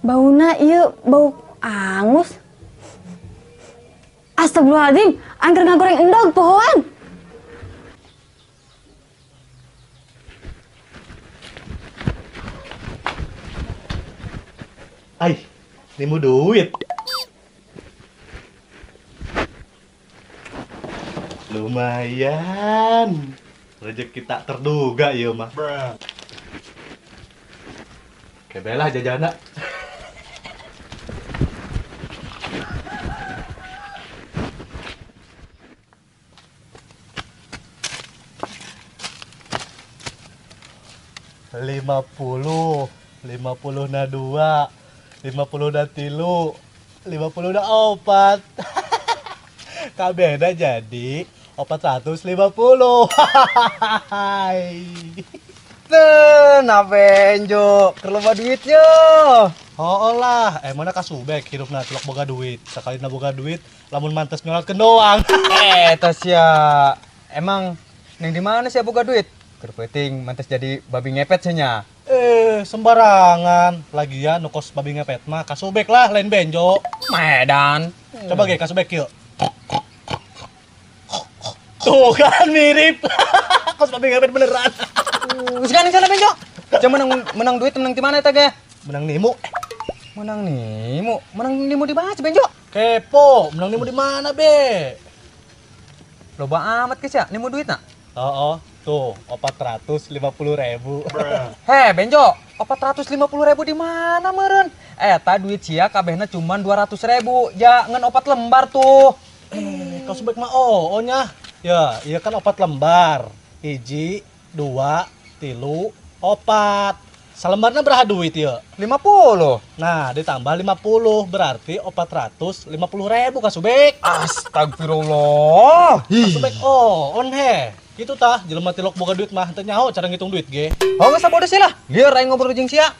Bauna ieu bau angus. Astagfirullahaladzim, angker ngagoreng endog pohoan. Ai, nemu duit. Lumayan. Rezeki tak terduga ieu mah. Kebelah jajana. 50, 50 na 2, 50 na 3, 50 na 4. Kabehna jadi 450. Teu, na Benjo, keur loba duit yo. Hooh lah, emangna kasubek hirupna tilok boga duit. Sakalina boga duit, lamun mantes nyolatkeun doang. Eta sia. Emang ning di mana sia boga duit? Keur peuting mantes jadi babi ngepet sia nya. Sembarangan. Lagian nu kos babi ngepet mah kasubek lah, lain Benjo. Medan. Coba ge kasubek kieu. Tuh kan mirip. Kos babi ngepet beneran. Sekarang sana Benjo. Cuma menang duit menang di mana eta ge? Menang nimu. Menang nimu. Menang nimu di mana Benjo? Kepo, menang nimu di mana be? Loba amat geus ya nimu duitna? Oh, tuh 450.000. Heh Benjo, 450.000 di mana meureun? Eta duit sia kabehna cuman 200.000. Ja ngan 4 lembar tuh. Kau subek mah oh nya. Ya, iya kan 4 lembar. 1, 2, 3, 4. Salembarna berapa duit ya? 50. Nah, ditambah 50 berarti 450.000 kasubek. Astagfirullah. Kasubek oh, on he. Gitu tah, jelema tilok boga duit mah teu nyaho cara ngitung duit ge. Oh, geus bodoh sih lah. Lieur aing ngobrol jeung sia.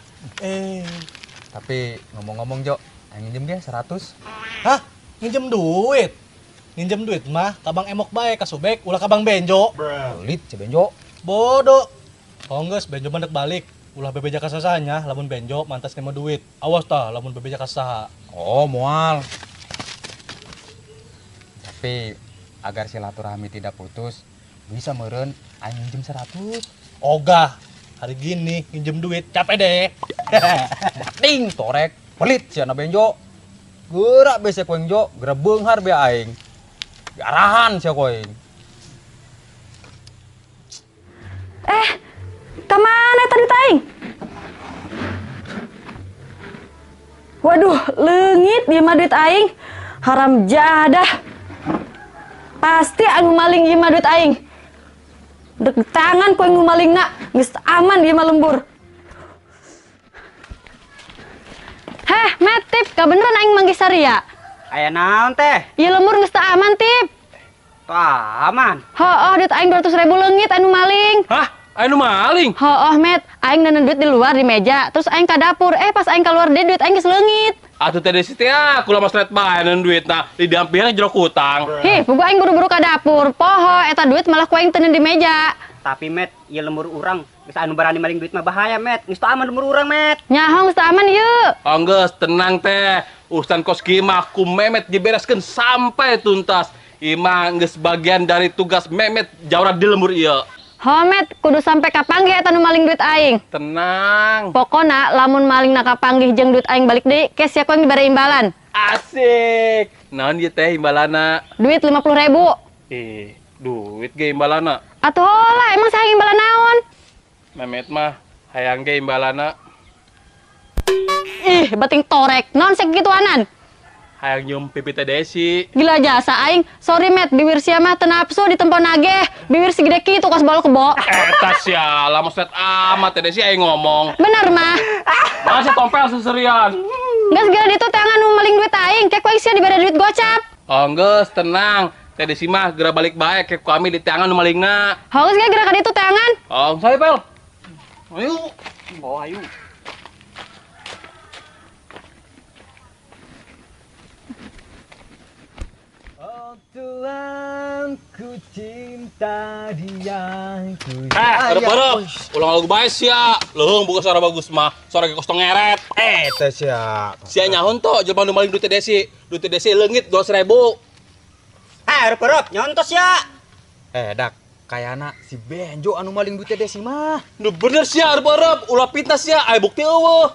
Tapi ngomong-ngomong Jo, aing nginjem ge 100. Hah? Nginjem duit? Nginjem duit mah kabang emok bae kasubek ulah kabang Benjo. Pelit si Benjo. Bodoh. Oh geus Benjo mah balik. Ulah bebeja ka sasanya lamun Benjo mantas nemu duit. Awas tah lamun bebeja ka saha. Oh, moal. Tapi agar silaturahmi tidak putus, bisa meureun aing nginjem 100. Ogah, hari gini nginjem duit capek deh. Bating torek, pelit sia na Benjo. Gerak be sia koeng Jo, geura beunghar be aing. Diarahan sia koeng. Kemana tadi aing? Waduh, leungit ieu mah duit aing. Haram jadah. Pasti anu maling ieu mah duit aing. Dek tangan kowe nu malingna, geus aman ieu mah lembur. Heh, Met, Tip, kabeneran aing manggih saria. Aya naon teh? Ieu lembur geus teu aman, Tip. Teu aman. Hooh, duit aing 200.000 leungit anu maling. Hah? Anu maling? Hooh, Met, aing neundeun duit di luar di meja, terus aing ka dapur. Pas aing keluar deui duit aing geus leungit. Atuh teh desi teh aku lama seret bae neundeun duitna, di diampihan jero kutang. Hih, puguh aing buru-buru ka dapur. Poho eta duit malah ku aing teu di meja. Tapi Met, ieu lembur urang geus anu berani maling duit mah bahaya, Met. Geus teu aman lembur urang, Met. Nyaho geus teu aman ieu. Oh, geus tenang teh. Urusan kos kieu mah ku Memet dibereskeun sampai tuntas. Ieu mah geus bagian dari tugas Memet jaurat di lembur ieu. Homet, kudu sampai kapanggih eta nu maling duit aing. Tenang. Pokona lamun maling na kapanggih jeung duit aing balik deui, kes sia ku aing dibere imbalan. Asik. Naon ieu teh imbalana? Duit 50.000. Duit ge imbalana. Atuh lah, emang saya imbalan naon? Memet mah hayang ge imbalana. Ih, bating torek. Naon segituanan? Hayang nyium pipi teh Desi. Gila jasa aing. Sorry Met, bibir sia mah teu nafsu ditempo nageh. Bibir segede kitu kos bolu kebo. Eta sia, lama set amat teh Desi aing ngomong. Bener mah. Masih tompel seserian. Geus gila ditu tangan nu maling duit aing, kek ku aing sia dibere duit gocap. Oh geus, tenang. Teh Desi mah geura balik bae kek ku ami di tangan nu malingna. Oh geus geura ka ditu tangan. Oh, saya pel. Ayo. Oh, ayo. Ku cinta dia. Erep-erep. Ulang lagu bae sia. Leuheung buka suara bagus mah. Suara ge kos ngeret. Teh sia. Sia nyahun to jelema nu maling duit Desi. Duit Desi leungit 200.000. Erep-erep nyontos ya. Dak, kayana si Benjo anu maling duit Desi mah. Nu bener sia erep-erep, ulah fitnah sia, aya bukti eueuh.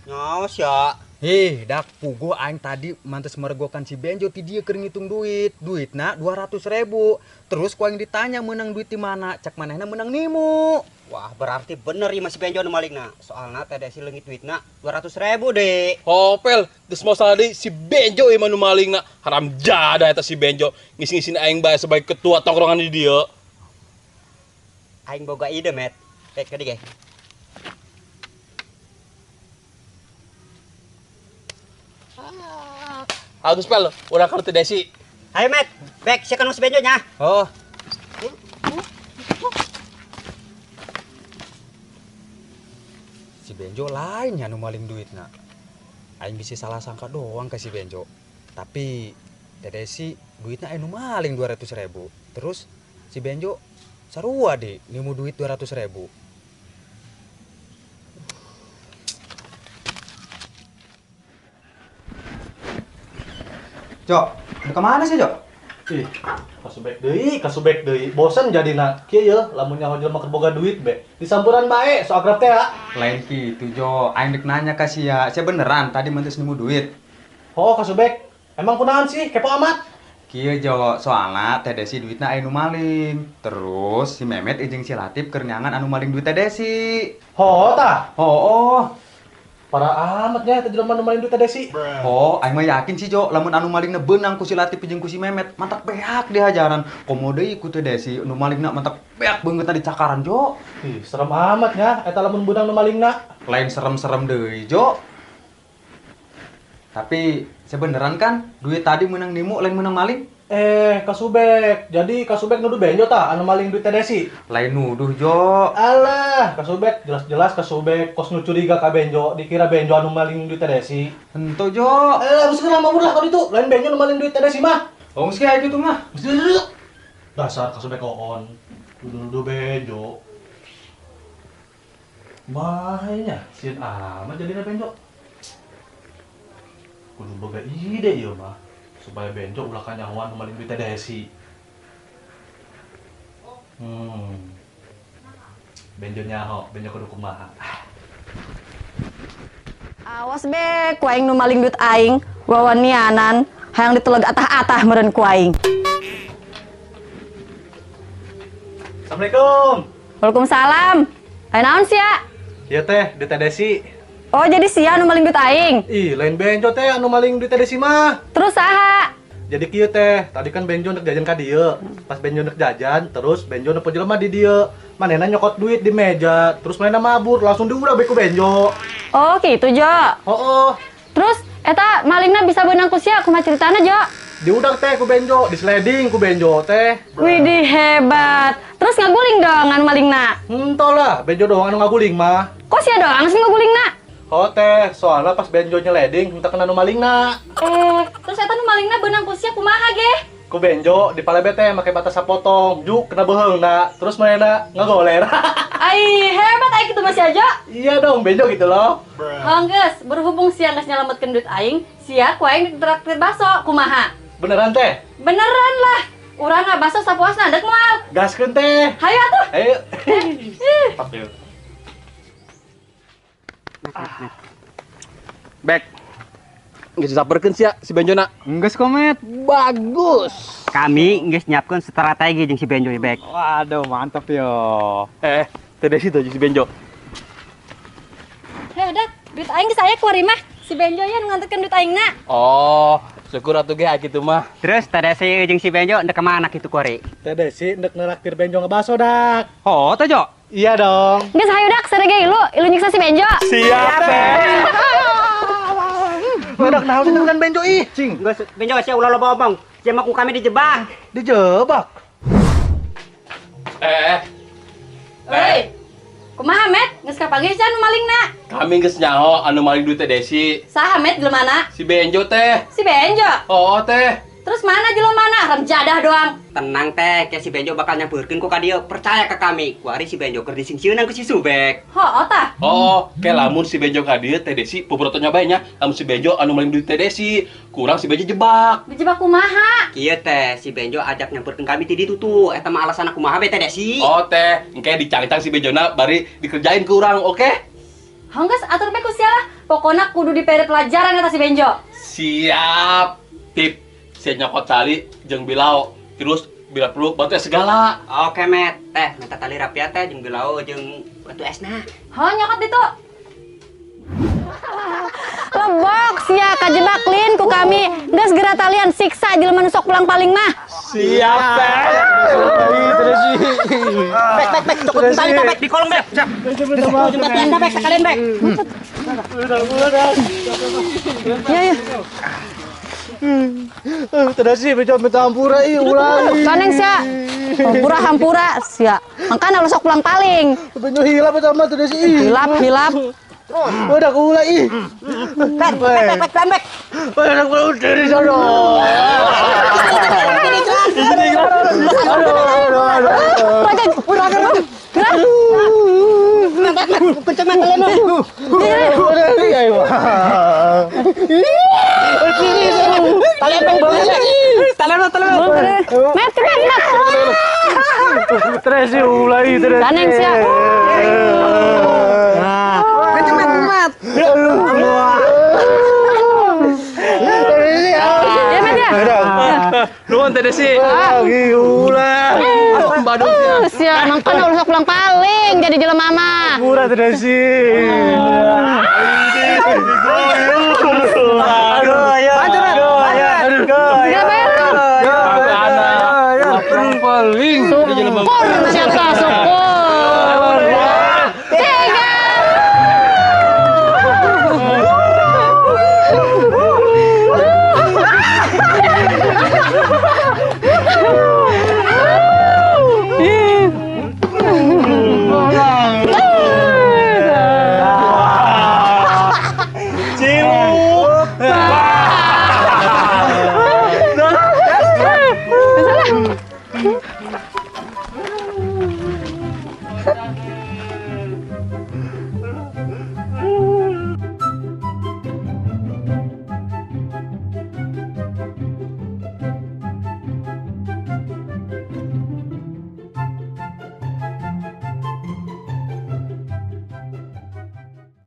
Nyaos sia. Heh, dak puguh aing tadi mantes meregokan si Benjo ti dieu keur ngitung duit. Duitna 200.000. Terus ku aing ditanya meunang duit di mana? Cek manehna meunang nimu. Wah, berarti bener ieu mah si Benjo nu malingna. Soalna teh Desi leungit duitna 200.000 deh. Hopel, geus mau salah deui si Benjo ieu mah nu malingna. Haram jadah eta si Benjo, ngisi-ngisin aing bae sebagai ketua tongkrongan di dieu. Aing boga ide, Met. Rek ka dieu ge. Agus pel, urang ka teh Desi. Ayo, Met. Bek, sia kan si Benjo nya. Oh. Si Benjo lain ya nu maling duitna. Aing bisa salah sangka doang ke si Benjo. Tapi Teh Desi duitna anu maling 200.000. Terus si Benjo sarua deh nimu duit 200.000. Jo, udah kemana sih, Jo? Ih, kasubek deui. Bosen jadina. Kieu ye, lamun nyaho jelema keur boga duit be. Disampuran bae, so akrab teh ya. Lain kitu, Jo. Aing dek nanya ka sia. Sia beneran tadi mantes nemu duit. Oh, kasubek. Emang kunaon sih? Kepo amat. Kieu, Jo. Soalna Teh Desi duitna aya nu maling. Terus si Memet jeung si Latif keur nyangan anu maling duit Teh Desi. Ho tah. Oh. Para amatnya eta jelema nu maling duit Teh Desi. Oh, aing mah yakin sih, Jo, lamun anu malingna beunang ku si Latif jeung ku si Memet, mantak beak dihajaran. Komo deui ku Teh Desi nu malingna mantak beak beungeutna dicakaran, Jo. Ih, serem amat nya eta lamun beunang nu malingna. Lain serem-serem deui, Jo. Tapi sebeneran kan duit tadi menang nimu lain menang maling? Kasubek. Jadi Kasubek nuduh Benjo tah anu maling duit Teh Desi. Lain nuduh, Jo. Alah, Kasubek jelas-jelas Kasubek kos nu curiga ka Benjo, dikira Benjo anu maling duit Teh Desi. Henteu, Jo. Geus lama lah kalau itu. Lain Benjo nu maling duit Teh Desi mah. Oh, geus kayak gitu mah. Geus dasar Kasubek oon. Nuduh-nuduh Benjo. Mahanya sieun amat jadina Benjo. Kudu boga ide ieu mah supaya Benjo ulah kanyahoan nu maling duit Teh Desi. Benjo nyaho, Benjo kudu kumaha. Awas be, ku aing nu maling duit aing, wawanianan, hayang diteleg atah-atah meureun ku aing. Assalamualaikum. Waalaikumsalam. Aya naon sia? Ieu teh duit Teh Desi. Oh, jadi sia anu maling duit aing? Ih, lain Benjo teh anu maling duit Teh Desi mah. Terus saha? Jadi kieu teh, tadi kan Benjo nek jajan ka dieu. Pas Benjo nek jajan, terus Benjo nepo jelema di dieu. Manehna nyokot duit di meja, terus manehna mabur, langsung diudah be ku Benjo. Oh, gitu, Jo. Heeh. Terus eta malingna bisa beunang ku sia, kumaha ceritana, Jo? Diudak teh ku Benjo, disleding ku Benjo teh. Widih, hebat. Terus ngaguling dong anu malingna? Henteu lah, Benjo doang anu ngaguling mah. Kok sia doang sih ngagulingna? Oh teh, soalnya pas Benjo nyeleding, entah kena nu malingna. Terus eta nu malingna beunang ku sia kumaha ge? Ku Benjo dipalebe teh make bata sapotong, juk kena beuheungna, terus manehna ngagoler. Ai, hebat ai kitu mah sia, Jo. Iya dong, Benjo gitu loh. Hong geus, berhubung sia geus nyelametkeun duit aing, sia ku aing ditraktir baso, kumaha? Beneran teh? Beneran lah. Urang ngabaso sapuasna dek moal. Gaskeun teh. Hayu atuh. Ayo. Pak. Bek. Geus disaperkeun sia si Benjona. Geus komet. Bagus. Kami geus nyiapkeun strategi jeung si Benjo ieu, Bek. Waduh, mantap yo. Teh Desi tuh jeung si Benjo. Heh, Dak, duit aing geus aya kuari mah. Si Benjo ya nu nganterkeun duit aingna. Oh, syukur atuh ge kitu mah. Terus Teh Desi jeung si Benjo ndek ka mana kitu kuari? Teh Desi ndek neraktir Benjo ngebaso, Dak. Oh, teh Jo. Iya dong. Geus hayu Dak, sareng ilu, ilu nyiksa si Benjo. Siap, Teh. Dak naon itu kan Benjo ih. Cing. Geus Benjo sia ulah loba omong. Sia mah ku kami dijebak. Dijebak. Euy. Kumaha, Met? Geus kapanggih sia anu malingna? Kami geus nyaho anu maling duit Teh Desi. Saha, Met, jelema? Si Benjo teh. Si Benjo? Oh, teh. Terus mana jelema mana? Haram jadah doang. Tenang teh, ke si Benjo bakal nyampeurkeun ku ka dieu. Percaya ke kami. Kuari si Benjo keur disingsieunan ku si Subek. Heuh tah. Oh, ke lamun si Benjo ka dieu teh Desi puporotonya bae nya. Lamun si Benjo anu maling duit teh Desi, kurang si Benjo jebak. Dijebak kumaha? Kieu teh si Benjo ajak nyampeurkeun kami ti ditu tuh. Eta mah alasanna kumaha bae teh Desi. Oh teh, engke dicang-cang si Benjona bari dikerjain ku urang, oke? Heuh geus atur bae ku sia lah. Pokona kudu dipere pelajaran eta si Benjo. Siap. Tip. Sia nyokot tali jeung bilao, terus bila perlu batu es segala. Oke, Met. Teh, minta tali rapia teh jeung bilao jeung batu esna. Heuh nyokot ditu. Lebok sia kajebak lin ku kami. Geus geura talian siksa jelema nu sok pulang paling mah. Siap, teh. Bek, bek, bek, cokot tali teh, bek di kolong, bek. Siap. Jembatan bek sekalian, bek. Ya, ya. Teh Desi bejo minta hampura ih ulah. Kaneng sia. Hampura hampura sia. Mangkana lu sok pulang paling. Benjo hilap eta mah Teh Desi ih. Hilap hilap. Udah ulah ih. Bek, bek, bek, bek, bek. Udah udah di sono. Aduh, aduh, aduh. Kenceng mat kalian. Udah iya. Talian bang banget. Talian talian. Met, met, met. Terus ulah ih terus. Kaneng sia. Kenceng mat, mat. Ya, Met ya. Nuhun Teh Desi. Ulah. Badung sia. Sia, mangkana ulah sok pulang paling jadi jelema mah. Murah Teh Desi.